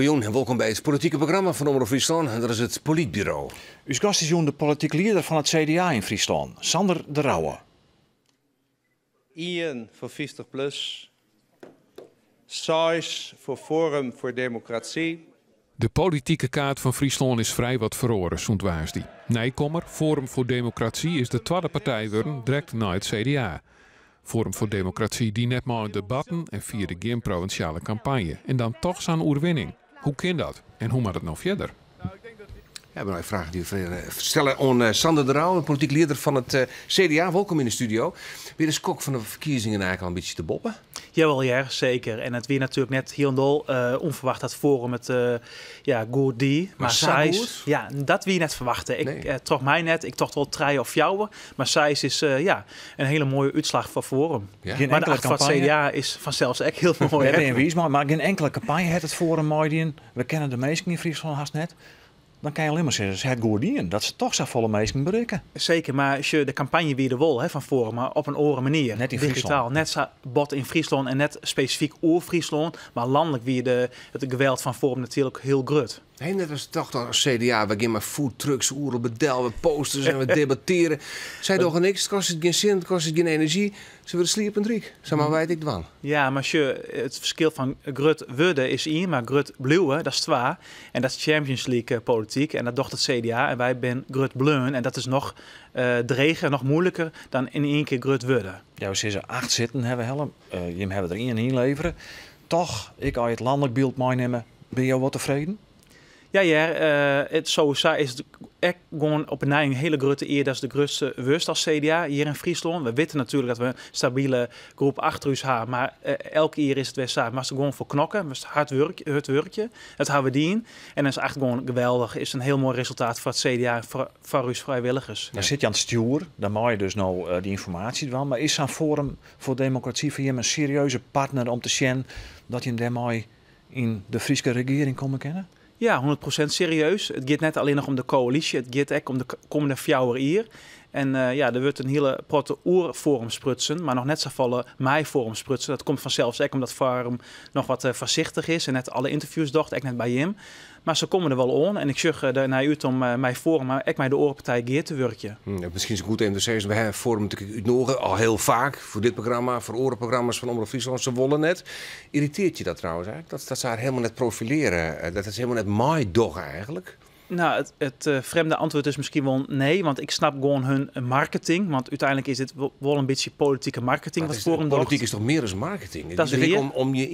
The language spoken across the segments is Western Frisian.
Goejûn en wolkom by it politike programma fan Omrop Fryslân en dat is it Polytburo. Us gast is jûn de polityk lieder fan it CDA yn Fryslân, Sander de Rouwe. Ien foar 50 plus, seis foar Forum voor Democratie. De politike kaart fan Fryslân is frijwat feroare sûnt woansdei. Nijkommer Forum voor Democratie is de twadde partij wurden, direkt nei it CDA. Forum voor Democratie die net mei debatten en fierde gjin provinsjale kampanje. En dan toch sa'n oerwinning. Hoe kin dat? En hoe moat it no fierder? Ja, we fragen dy't we stelle oan Sander de Rouwe, polityk lieder fan it CDA. Wolkom yn de studio. Wie de skok fan de ferkiezingen eigentlik al in bytsje te boppe? Jawel, ja, seker. En it wie natuerlik net hielendal ûnferwacht dat Forum it ja, goed die. Maar Maar sa seis, goed? ja, dat wie net ferwachte. Ik, Nee. Troch my net. Ik tocht wol trije of fjouwer. Mar seis is ja, in hiele moaie útslach foar Forum. Gjin Mar de inkele acht foar it kampanje. CDA is fansels ek hiel moai. Dêr binne je wiis mei, mar gjin inkele kampanje hat it Forum meidien. We kenne de minsken yn Fryslân hast net. Dan kin je allinne mar sizze, se hat goed dien. Dat se toch safolle minsken berikke. Seker, mar sjoch, de kampanje wie der wol, hè, fan Forum, mar op in oare manier. Net yn Digitaal, Fryslân. net sa bot yn Fryslân en net spesifyk oer Fryslân, mar lanlik wie it geweld fan Forum natuerlik hiel grut. Nee, net as tocht as CDA, we gean mei foodtrucks oeral bedel, we posters en we debattearje. Sy dogge niks, it kostet gjin sin, it kostet gjin enerzjy. Se wurde sliepend ryk. Sa mar wy it ek dwaan. Ja, mar sjoch, it ferskil fan grut wurde is ien, mar grut bliuwe, dat is twa. En dat is Champions League polityk en dat docht it CDA en wy binne grut bleaun en dat is noch dreger, noch muoiliker dan yn ien kear grut wurde. Ja, we sizze 8 sitten hawwe we helle. Jim hawwe der ien ynlevere. Toch, ek as je it lanlik byld meinimme, binne jo wat tefreden? Ja, ja, it sowieso is it ek gewoan op 'e nij in hiele grutte ear. Dat is de grutste wurst as CDA hjir yn Fryslân. We witte natuerlik dat we in stabile groep achter ús ha, mar elk jier is it wer sa. Moatst der gewoan foar knokke, moatst hard hurd wurkje. Dat ha we dien en dat is echt gewoan geweldich. Is in hiel moai resultaat foar it CDA en foar ús frijwilligers. Dan sit je oan it stjoer, dan mei je dus no dy ynformaasje dwaan. Mar is sa'n Forum voor Democratie foar jim in serieuze partner om te sjen dat jim dêrmei yn de Fryske regearing komme kinne? Ja, 100% serieus. It giet net allinnich om de koälysje, it giet ek om de kommende 4 jier. En ja, der wurdt in hiele protte oer Forum sprutsen, mar noch net safolle mei Forum sprutsen. Dat komt fansels ek omdat Forum noch wat foarsichtich is en net alle ynterviews docht, ek net by jim. Mar se komme der wol oan en ik sjoch der nei út om mei Forum, mar ek mei de oare partij gear te wurkjen. Miskien is it goed even te sizzen, we hawwe Forum natuerlik útnûge, al hiel faak, foar dit programma, foar oare programma's fan Omrop Fryslân. Se wolle net. Irritearret je dat trouwens eigentlik, dat se har helemaal net profilearje, dat se helemaal net meidogge eigentlik? Nou, it frjemde antwurd is miskien wol nee, want ik snap gewoan hun marketing, want úteinlik is dit wol in bytsje politike marketing Maar wat Forum docht. Polityk is toch mear as marketing? Dat is Het is wier. om je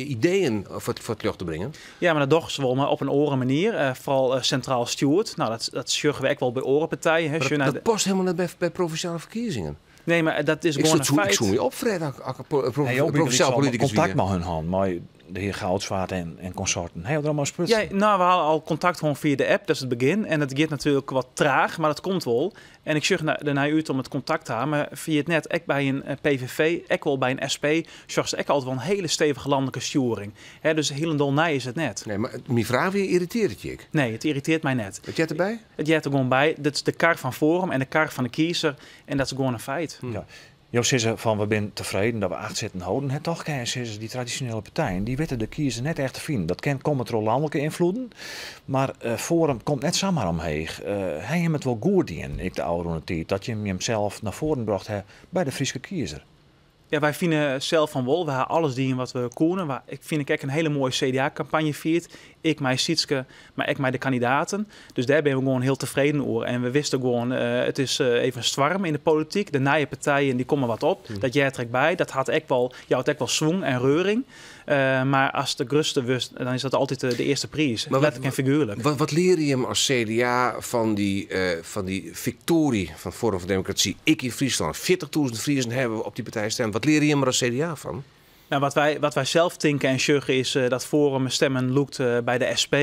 ideeën foar it ljocht te bringen. Ja, mar dat dogge se wol, mar op in oare manier. Foaral sintraal stjoerd. Nou, dat sjogge we ek wol by oare partijen, hè. Maar Sjoch naar dat de past helemaal net by provinsjale ferkiezingen. Nee, mar dat is Ik gewoan soe in ik feit. soe my opfrette as ik Hey, jo, provinsjaal al politicus kontakt wie. mei hun hân, mei de hear Goudzwaard en consorten. Ha jo der al mei sprutsen? Ja, nou, we hawwe al kontakt hân fia de app, dat is it begjin. En it giet natuerlik wat traach, mar dat komt wol. En ik sjoch dernei út om it kontakt te hawwen, mar fia it net, ek by in PVV, ek wol by in SP, sjochst ek altyd wol in hiele stevige lanlike stjoering. Hè, dus hielendal nij is it net. Nee, mar myn fraach wie, irritearret it je ek? Nee, it irritearret my net. It heart derby? It heart der gewoan by. Dat is de kar fan Forum en de kar fan de kiezer en dat is gewoan in feit. Ja. Jo sizze fan we binne tefreden dat we 8 sitten holden. Hè, toch kinne je sizze, dy tradisjonele partijen dy witte de kiezer net echt te finen. Dat kin komme troch lanlike ynfloeden, mar Forum komt net samar omheech. Ha jim it wol goed dien, ek de ôfrûne tiid, dat jim jimsels nei foaren brocht ha by de Fryske kiezer? Ja, wy fine sels fan wol. We ha alles dien wat we koene. Ik fyn ik ek in hiele moaie C D A-kampanje fierd. Ik mei Sietske, mar ek mei de kandidaten. Dus dêr binne we gewoan hiel tefreden oer. En we wisten gewoan, it is even stoarm yn de polityk. De nije partijen die komme wat op. Dat heart der ek by. Dat hat ek wol, jout ek wol swung en reuring. Mar as de grutste wurst, dan is dat altyd de earste priis. Maar Letterlik en figuerlik. wat leare jim as CDA fan dy fiktoarje fan Forum voor Democratie? Ik yn Fryslân, 40.000 Friezen hawwe op dy partij stimd. Wat leare jim der as CDA fan? Nou, wat wy sels tinke en sjogge is dat Forum stimmen lûkt by de SP.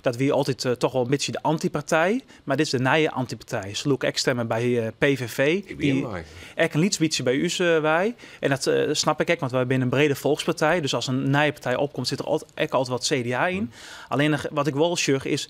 Dat wie altyd toch wol in bytsje de antipartij. Mar dit is de nije antipartij. Se lûke ek stimmen by PVV. Ik bin Die mei. ek in lyts bytsje by ús wei. En dat snap ik ek, want wy binne in brede folkspartij. Dus as in nije partij opkomt, sit der ek altyd wat CDA yn. Allinnich wat ik wol sjoch is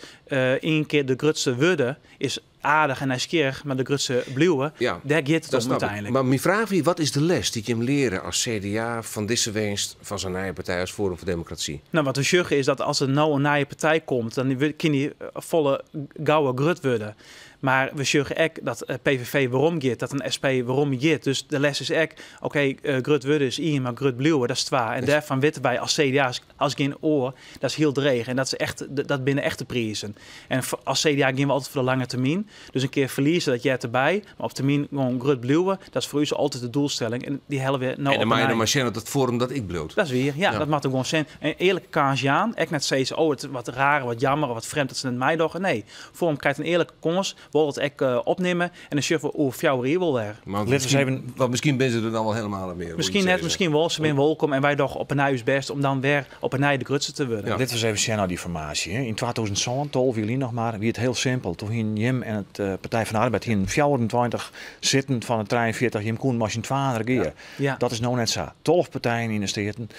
ien kear de grutste wurde is Aardich en nijsgjirrich, mar de grutste bliuwe. Ja, Dêr giet it dat om snap ik. úteinlik. Mar myn fraach wie, wat is de les dy't jim leare as CDA fan dizze winst fan sa'n nije partij as Forum voor Democratie? Nou, wat we sjogge is dat as der no in nije partij komt, dan kin dy folle gauwer grut wurde. Mar we sjogge ek dat PVV werom giet, dat in SP werom giet. Dus de les is ek, oké, grut wurde is ien, mar grut bliuwe, dat is twa. En dêrfan witte wy as CDA, as gjin oar, dat is hiel dreech. En dat is echt, dat binne echte prizen. En as CDA gean we altyd foar de lange termyn. Dus in kear ferlieze, dat heart derby. Mar op termyn gewoan grut bliuwe, dat is foar ús altyd de doelstelling. En dy helle we no En dan op 'e mei je nij. noch mar sjen oft it Forum dat ek bliuwt. Dat is wier, ja, dat moat er gewoan sjen. In earlike kâns jaan. Ek net sizze, oh, it wat raar, wat jammer, wat frjemd dat se net meidogge. Nee, Forum krijt in earlike kâns, wol it ek opnimme. En dan sjogge we oer 4 jier wol wer. Want Litte we even miskien binne se der dan wol helemaal net mear, Miskien hoe je net, sizze. miskien wol. Se binne wolkom en wy dogge op 'e nij ús bêst om dan wer op 'e nij de grutste te wurden. Litte we ris even sjen nei dy formaasje. Hè. Yn 2007, 12 jier lyn noch mar, wie it hiel simpel. Toen hienen jim en it Partij van de Arbeid hienen 24 sitten fan de 43. Jim koenen mei syn twaen regeare. Dat is no net sa. 12 partijen yn de Steaten,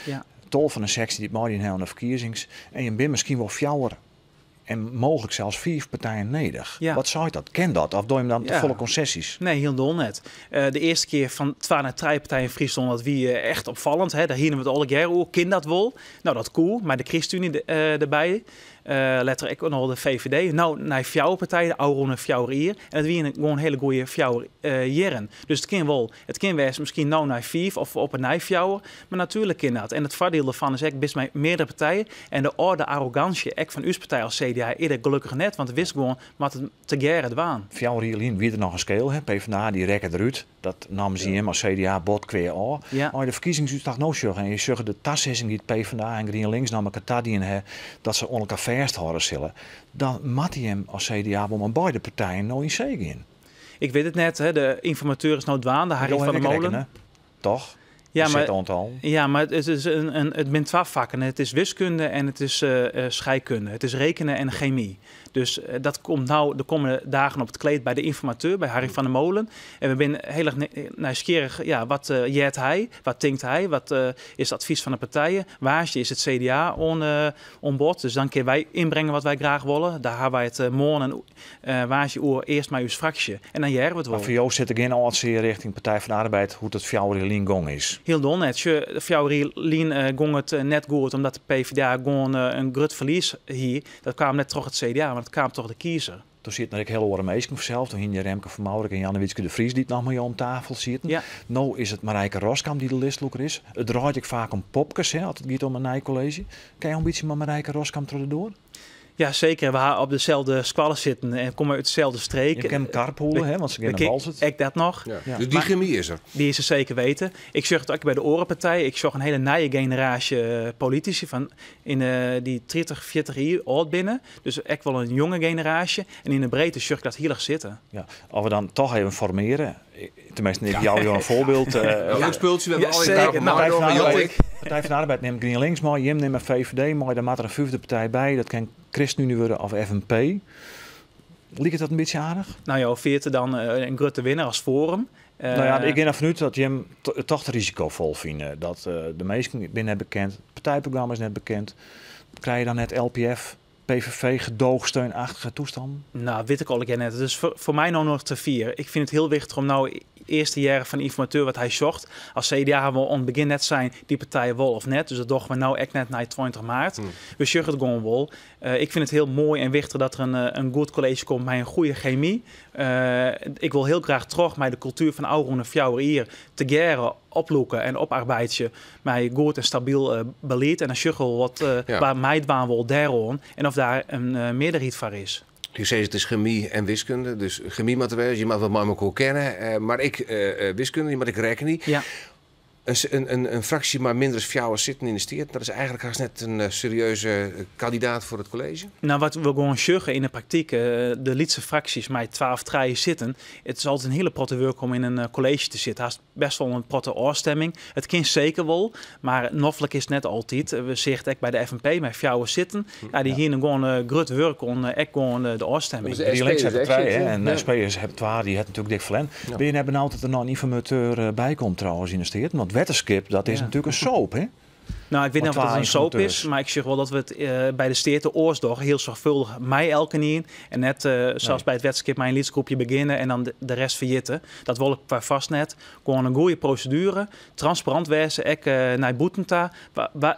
12 fan de 16 dy't meidien hawwe oan de ferkiezings. En jim binne miskien wol 4 en mooglik sels 5 partijen nedich. Wat seit dat? Kin dat? Of doe je hem dan te folle konsesjes? Nee, hielendal net. De earste kear fan 2 nei 3 partijen yn Fryslân, dat wie echt opfallend. Hè. Dêr hienen we it allegearre oer. Kin dat wol? Nou, dat koe, mei de ChristenUnie derby. Letter ek noch de VVD. No, nei 4 partijen, de ôfrûne 4 jier. En it wiene gewoan hele goede 4 jierren. Dus it kin wol. It kin wêze miskien no nei 5 of op 'e nij 4. Mar natuerlik kin dat. En it foardiel derfan is ek, bist mei meardere partijen. En de âlde arrogânsje, ek fan ús partij as CDA, is der gelokkich net. Want wist gewoan, moat it tegearre dwaan. 4 jier lyn wie der noch in skeel. Hè? PvdA die rekke derút. Dat namen se jim as CDA bot kwea ôf. As je de ferkiezingsútslach no sjogge en je sjogge de tasizzing dy't PvdA en GrienLinks nei elkoar ta dien ha, dat se oan elkoar fêsthâlde sille, dan moatte jim as CDA wol mei beide partijen no yn see gean. Ik wit it net. Hè. De ynformateur is no dwaande, Harry Jo van der hawwe ek Molen. rekkene, toch? De zitoantallen. Ja, maar het is een, een, it binne twa fakken. It is wiskunde en it is scheikunde. It is rekenen en chemie. Dus dat komt nou de komende dagen op het kleed bij de informateur, bij Harry van der Molen. En we zijn heel erg nieuwsgierig, ja, wat jet hij, wat denkt hij, wat is het advies van de partijen? Waar is het CDA on board? Dus dan kunnen wij inbrengen wat wij graag willen. Daar hebben wij het morgen en waar is je oor eerst maar uw fractie. En dan jaren we het wel. Maar voor jou zit er geen oorzeer richting Partij van de Arbeid hoe het 4 jaar lien gong is? Heel dol net. Tje, 4 jaar lien gong het net goed, omdat de PvdA gewoon een groot verlies hier. Dat kwam net terug het CDA, want het kwam toch de kiezer. Toen zit er ik heel oren meesken vanzelf. Toen hing je Remke van Maurik en Jannewietske de Vries die het nog met jou om tafel zitten. Nou is het Marijke Roskamp die de listloeker is. Het draait ik vaak om popkes, hè, als het gaat om een nieuw college. Kan je een beetje met Marijke Roskamp terug door? Ja, zeker. We gaan op dezelfde squallen zitten en komen uit dezelfde streek. Je kan carpoolen, hè, want ze gaan naar Walzet. Ik dat nog. Ja. Dus die Maar chemie is er. Die is er zeker weten. Ik zag het ook bij de Orenpartij. Ik zag een hele nieuwe generatie politici van in die 30, 40 jaar oud binnen. Dus echt wel een jonge generatie. En in de breedte zag ik dat heel erg zitten. Ja, als we dan toch even formeren. Tenminste, ik jou een voorbeeld. Een leuk speeltje. We hebben Ja, al die zeker. tafel Nou, maar door, maar Partij van de Jorik. Arbeid. Partij van de Arbeid neemt GrienLinks maar, Jim neemt een VVD maar, daar moet er een 5e partij bij. Dat kan ChristenUnie worden of FNP. Liep het dat een beetje aardig? Nou ja, 40 dan een grote winnaar als Forum. Ik ga ervan uit dat Jim toch het risicovol vindt. Dat de meesten binnen net bekend, het partijprogramma is net bekend. Krijg je dan net LPF, PVV, gedoogsteunachtige toestanden? Nou, weet ik al een keer net. Het is voor mij nou nog te vier. Ik vind het heel wichtig om nou eerste jaren van de informateur wat hij zocht. Als CDA we aan het begin net zijn, die partijen wel of net. Dus dat doen we nou echt net na 20 maart. We zorgen het gewoon wel. Ik vind het heel mooi en wichtig dat er een goed college komt met een goede chemie. Ik wil heel graag terug met de cultuur van Auron en Fjouwer hier te geren, oploeken en oparbeidje met goed en stabiel beleid. En dan zorgen we wat waar mij het waan wil daarom en of daar een meerderheid voor is. Je zei het is chemie en wiskunde, dus chemie moet er wezen, je mag wel maar elkaar kennen, maar ik wiskunde, je mag ik rekenen niet. Een fractie maar minder dan 4 zitten in de steert, dat is eigenlijk haast net een serieuze kandidaat voor het college. Nou, wat we gewoon zeggen in de praktijk, de Lietse fracties met 12 treien zitten, het is altijd een hele protte werk om in een college te zitten. Haast best wel een protte oorstemming. Het kan zeker wel, maar noffelijk is het net altijd. We zeggen het ook bij de FNP, met 4 zitten. Ja, die hier gewoon groot werk om echt gewoon de oorstemming. Dus de Die SP links is hebben echt twee, hè, zitten. en SP is hebben 2, die hebben natuurlijk dik verlen. Ben je net benauwd dat er nog een informateur bij komt trouwens in de steert? Want wetterskip, dat is natuurlijk een soap, hè? Nou, ik wit Mar net of twa it in soap is, ynformateurs. mar ik sjoch wol dat we it by de Steaten oars dogge. Hiel soarchfâldich mei elkenien. En net sa as by it Wetterskip mei in lyts groepje begjinne en dan de rest ferjitte. Dat wol ik foar net. Gewoan in goede proseduere, transparant wêze, ek nei bûten ta.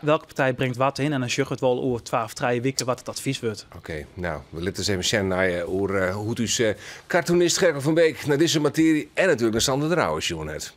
Welke partij bringt wat yn? En dan sjogge we it wol oer 2 of 3 wiken wat it advys wurdt. Oké, nou, we litte ris even sjen nei oer hoe't ús cartoonist Gerko van Beek nei dizze matearje en natuerlik nei Sander de Rouwe sjoen hat.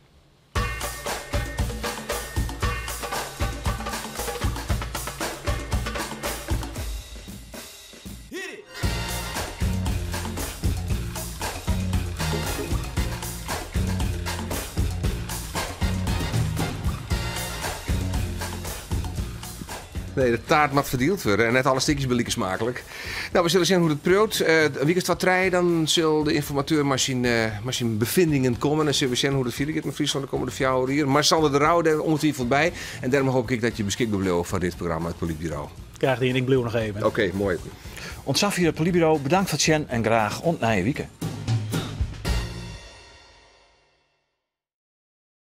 Nee, de taart moat ferdield wurde en net alle stikjes binne like smaaklik. Nou, we sille sjen hoe't it priuwt. In wike as 2, 3, dan sil de ynformateur mei syn befiningen komme. En sille we sjen hoe't it fierder giet mei Fryslân de kommende 4 jier. Mar Sander de Rouwe dêr ûngetwifeld by. En dêrom hoopje ik dat je beskikber bliuwe foar dit programma, it Polytburo. Graach dien, ik bliuw noch even. Oké, moai. Oant safier it Polytburo, bedankt foar it sjen en graach oant nije wike.